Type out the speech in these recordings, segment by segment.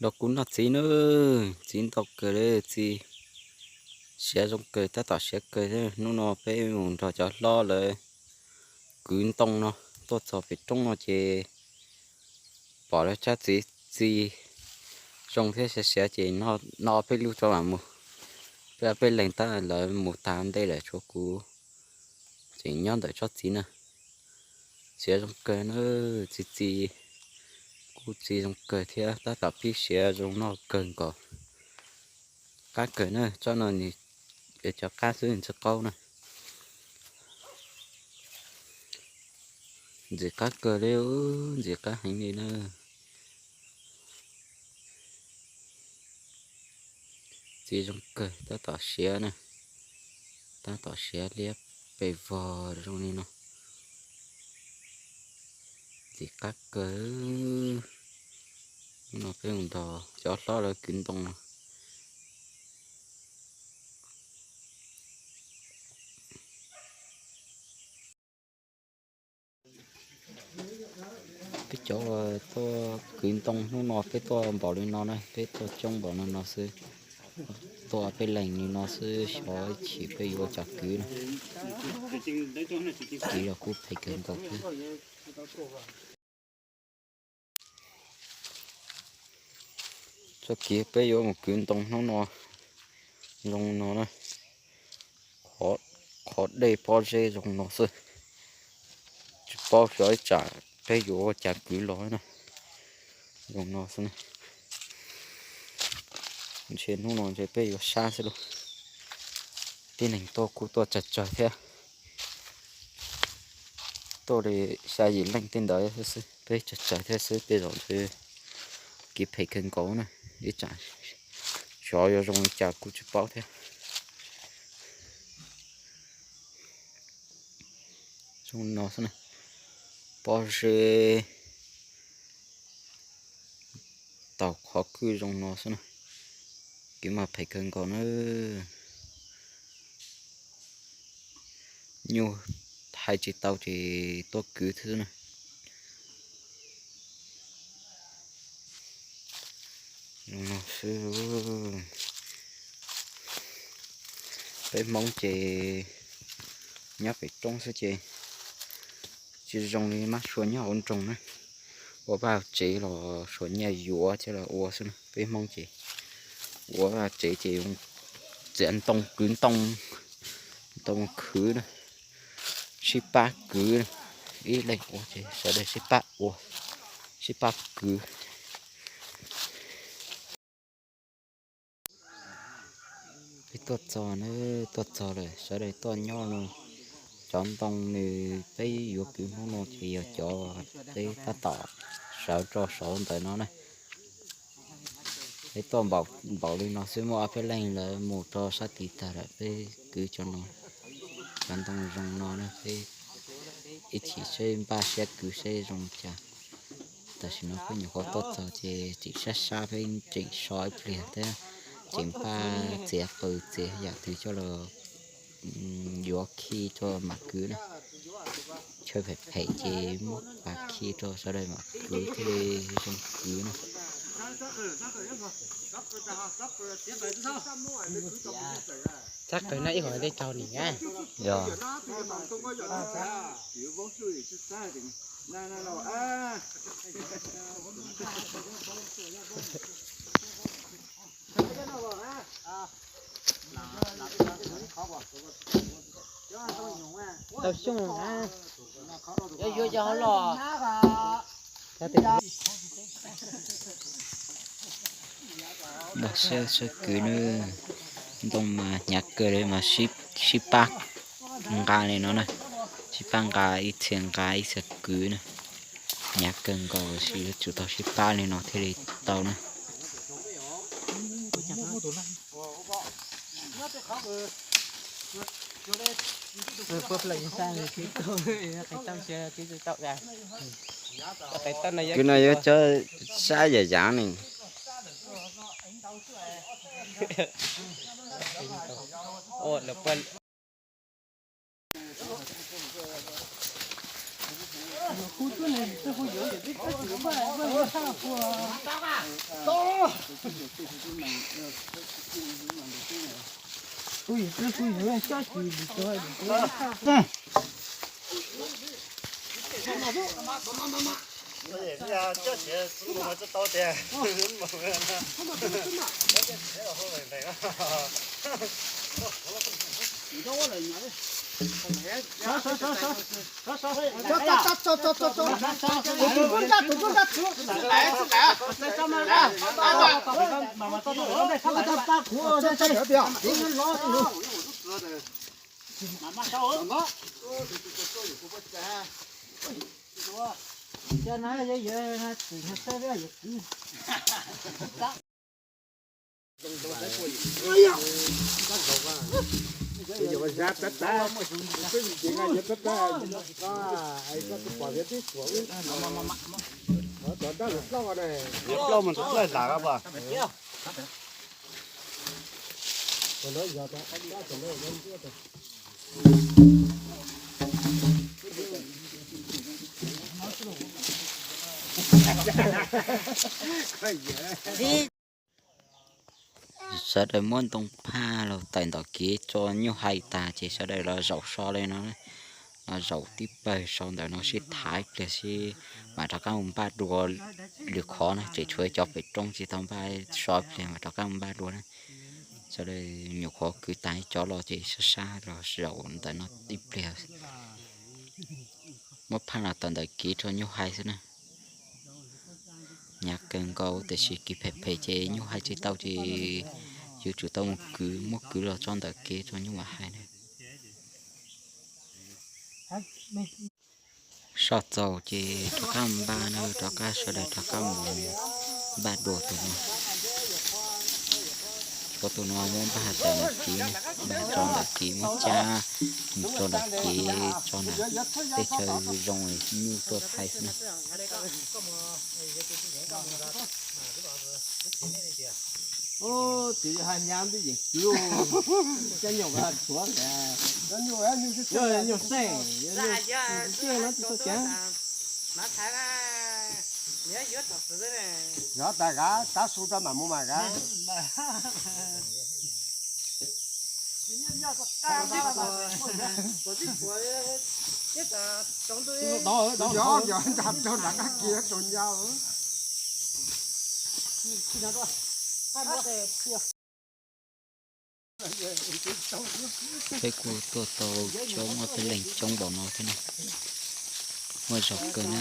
Los kuv noj txiv na, txiv ntau kawg li, txiv siav zoo kawg, tab tom siav kawg. Hnub no peb mus nrog cov hlob lawv kwv ntoo no, tuaj txog pem roob no ces pom lawv tsab txiv txi zoo thiab siav siav ces noj peb lub tso mam mus. Peb, peb leeg tab lawv mus tag ntej lawm, tshuav kuv tseem nyob ntawm tsob txiv na. Siav zoo kawg na, txi txi, kuj txi zoo kawg thiab, tab tom pib siav zoo noj kawg nkaus. Qab kawg na, tsob no nws cov qab xwb ntxim qaub na. Ntxim qab kawg li, ntxim qab heev li na. Txiv zoo kawg, tab tom siav na, tab tom siav liab pes vog zoo li no. Ntxim qab kawg. Hnub no peb mus nrog cov hlob lawv kwv ntoo no. Peb cov tuaj kwv ntoo hnub no peb tuaj npaum li no na, peb tuaj coob npaum no no xwb. Tuaj peb leeg li no xwb, xyov ib chim peb yuav ua cas kwv na. Kwv los kuj phem kawg nkaus thiab. Txoj kev peb yuav mus kwv ntoo hnub no zoo no na, qhov dej pob zeb zoo no xwb. Tsis paub xyov ib tsam peb yuav ua cas kwv los na. Zoo no xwb na. Ntshe hnub no ntshe peb yuav sab xwb lauj. Tib neeg tuaj kuj tuaj tsawg tsawg thiab. Tuaj li xya yim leej tej ntawd xwb, peb tsawg tsawg thiab xwb, tej zaum ntshe kev phem kawg nkaus na, ib tsam xyov yuav zoo li cas kuj tsis paub thiab. Zoo no xwb na, pob zeb taug qhov kwj zoo no xwb na, kev mas phem kawg nkaus na. Nyuj hais tsis tau ces tuaj kwv xwb na. Zoo no xwb. Peb Hmoob ces nyob pem roob xwb ces tsis zoo li mab suav nyob hauv nroog na. Ua vaj tsev los suav nyiaj yuav thiab los ua xwb na. Peb Hmoob ces ua vaj tsev ces txiav ntoo kwv ntoo, ntoo khwv na, sib pab kwv na. Ib leeg ua ces sawv daws sib pab ua, sib pab kwv. Peb tuaj txog na, tuaj txog lawm, sawv daws tuaj nyob no. Cov ntoo nws peb yuav kwv hnub no ces yog cov peb tab tom sawv rau saud ntawd no na. Peb tuaj npaum li no xwb, muaj ob peb leeg lawv mus rau sab tid tag lawm, peb kwv cov no. Cov ntoo zoo no na, peb ib chim seb npaj siab kwv seb zoo cas. Tam sim no peb nyuam qhuav tuaj txog ces tseem sab sab, peb tseem so ib pliag thiab, tseem npaj txiav qws txiav yam twg coj los yuav khi rau mam kwv na. Chaw phem phem ces muab pas khi rau sawv daws mam kwv thiaj li zoo kwv na. Txhab qws no ib hom dej tsaug nim na. Yog. Tau xyoo na, yuav yuav cov hauv los. Npaj siab sawv kwv na, ntoo mas hnyav kawg li mas sib pab nqa li no na, sib pab nqa ib txhia nqa ib txhia kwv na, hnyav kawg nkaus yuav tsum tau sib pab li no thiaj li tau na. Kwv no yuav cov sab yam yaav ne. Sawv daws muab ntoo phaj los tawm ntawm kev tso nyuj hais tas ces sawv daws los zaum so li no, los zaum tib pawg so ntawm no sib thaiv pliag sib mam rov qab mus npaj dua lwm qhov na, tseem tshuav cov pem roob tsis tau npaj so pliag mam rov qab mus npaj dua na. Sawv daws nyuam qhuav kwv tas ib cov los ces sab sab los zaum ntawm no ib pliag. Muab phaj los tawm ntawm kev tso nyuj hais xwb na. Hnyav kawg nkaus tiam sis kev phem phem ces nyuj hais tsis tau ces yuav tsum tau mus kwv, muab kwv los tso ntawm kev tso nyuj mam hais na. Soj txaus ces rov qab npaj na, rov qab sawv daws rov qab mus npaj dua tus no. Tshuav tus no muab npaj tawm ntawm kev, npaj tso ntawm kev muab cab mus tso ntawm kev tso ntawm tej chaw zoo nyuj tuaj hais xwb na. Ces yog hais nyab ntwb yeem kwv, cab nyuj hais tshuav, nyuj xeej, nyuj tiaj no tsis tau cab. Yog tas kav tav su rau mam mus mas kav. Yog yog nram rau nram qab kiag rau ncauj. Peb kuj tuaj tau coob, ob peb leeg coob npaum no thiab na. Muaj zog kawg na,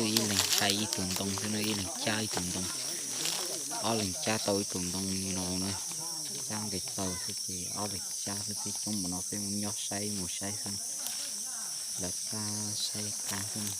ib leeg hais ib tug ntoo xwb na, ib leeg cab ib tug ntoo. Ob leeg cab tau ib tug ntoo no na, cab nqis tau xwb ces ob leeg cab xwb, peb coob npaum no peb mus nyob saib mus saib xwb, lawv qab saib qab xwb.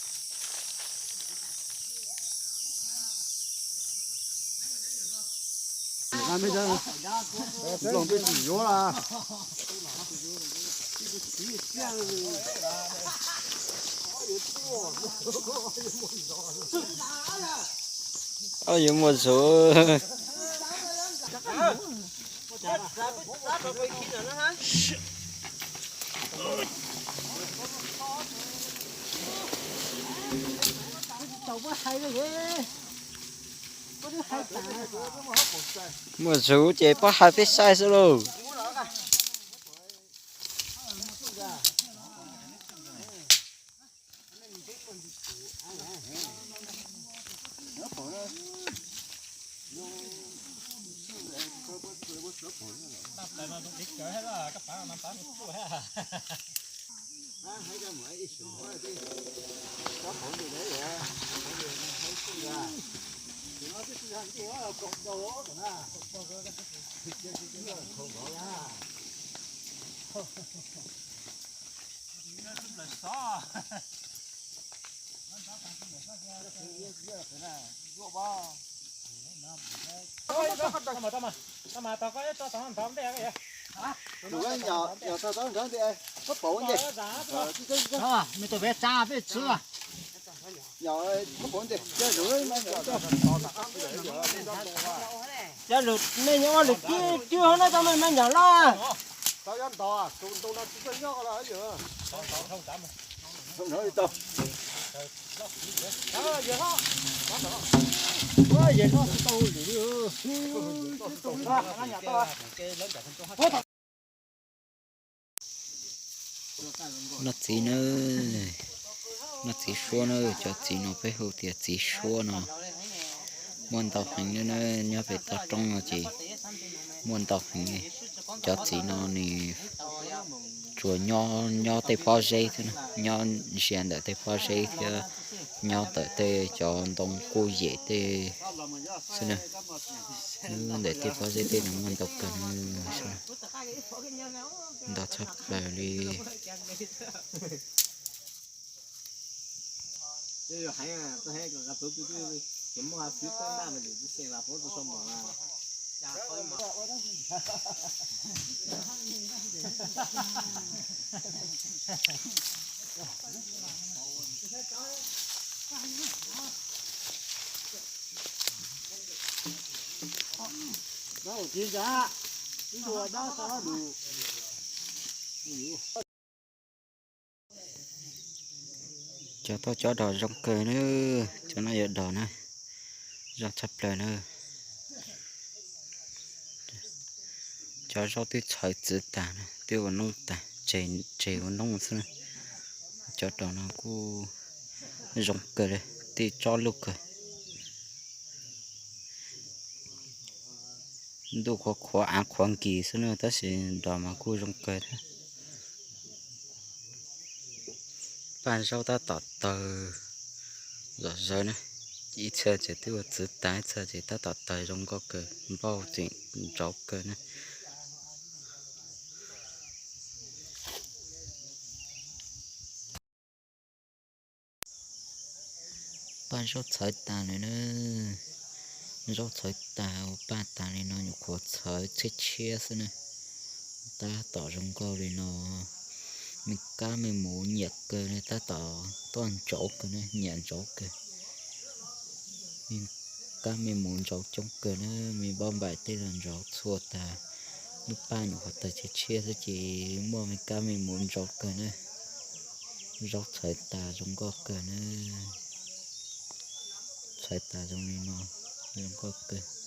Ob yuav muaj zog. Muaj zog ces pab hais peb saib xwb lauj. Cov lwm me nyuam ua lwm twb twb hauv no cov me me nyuam loj. Noj txiv na, noj txiv suab na, cov txiv no peb hu tias txiv suab no. Muaj ntau heev na, nyob pem toj roob no ces muaj ntau heev. Cov txiv no nws tsuas nyob tej pob zeb xwb, nyob ntsia ntawm tej pob zeb thiab nyob ntawm tej cov ntoo kuj yem tej xwb na. Ntawm tej pob zeb tej no muaj ntau kawg, ntau tshaj plaws li. Cov tauj cov dos zoo kawg na, cov no yog dos na, zoo tshaj plaws na. Cov zaub twb txhawv txwv tas, twb ua noob tas, tseg ua noob xwb na. Cov dos no kuj zoo kawg li, tej tsob luj kawg. Ntuj qhuav qhuav av qhuav nkis xwb na, tab sis dos mas kuj zoo kawg thiab. Paj zaub tab tom tawg zom zaws na, ib txhia ces twb ua txwv tas, ib txhia ces tab tom tawg zoo nkauj kawg, npauj tseem ntsauv kawg na. Paj zaub txhawv tas lawm na, zaub txhawv tas ua paj tas li no nyuam qhuav txhawv tshiab tshiab xwb na. Tab tom zoo nkauj li no, me kab me mus nyiam kawg na, tab tom tuaj ntsauv kawg na, nyiam ntsauv kawg. Me kab me mus ntsauv coob kawg na, me npauj npaim tej los ntsauv txhua tas. Lub paj nyuam qhuav tawg tshiab tshiab xwb ces muaj me kab me mus ntsauv kawg na. Zaub txhawv tas zoo nkauj kawg na. Txhawv tas zoo li no, zoo nkauj kawg.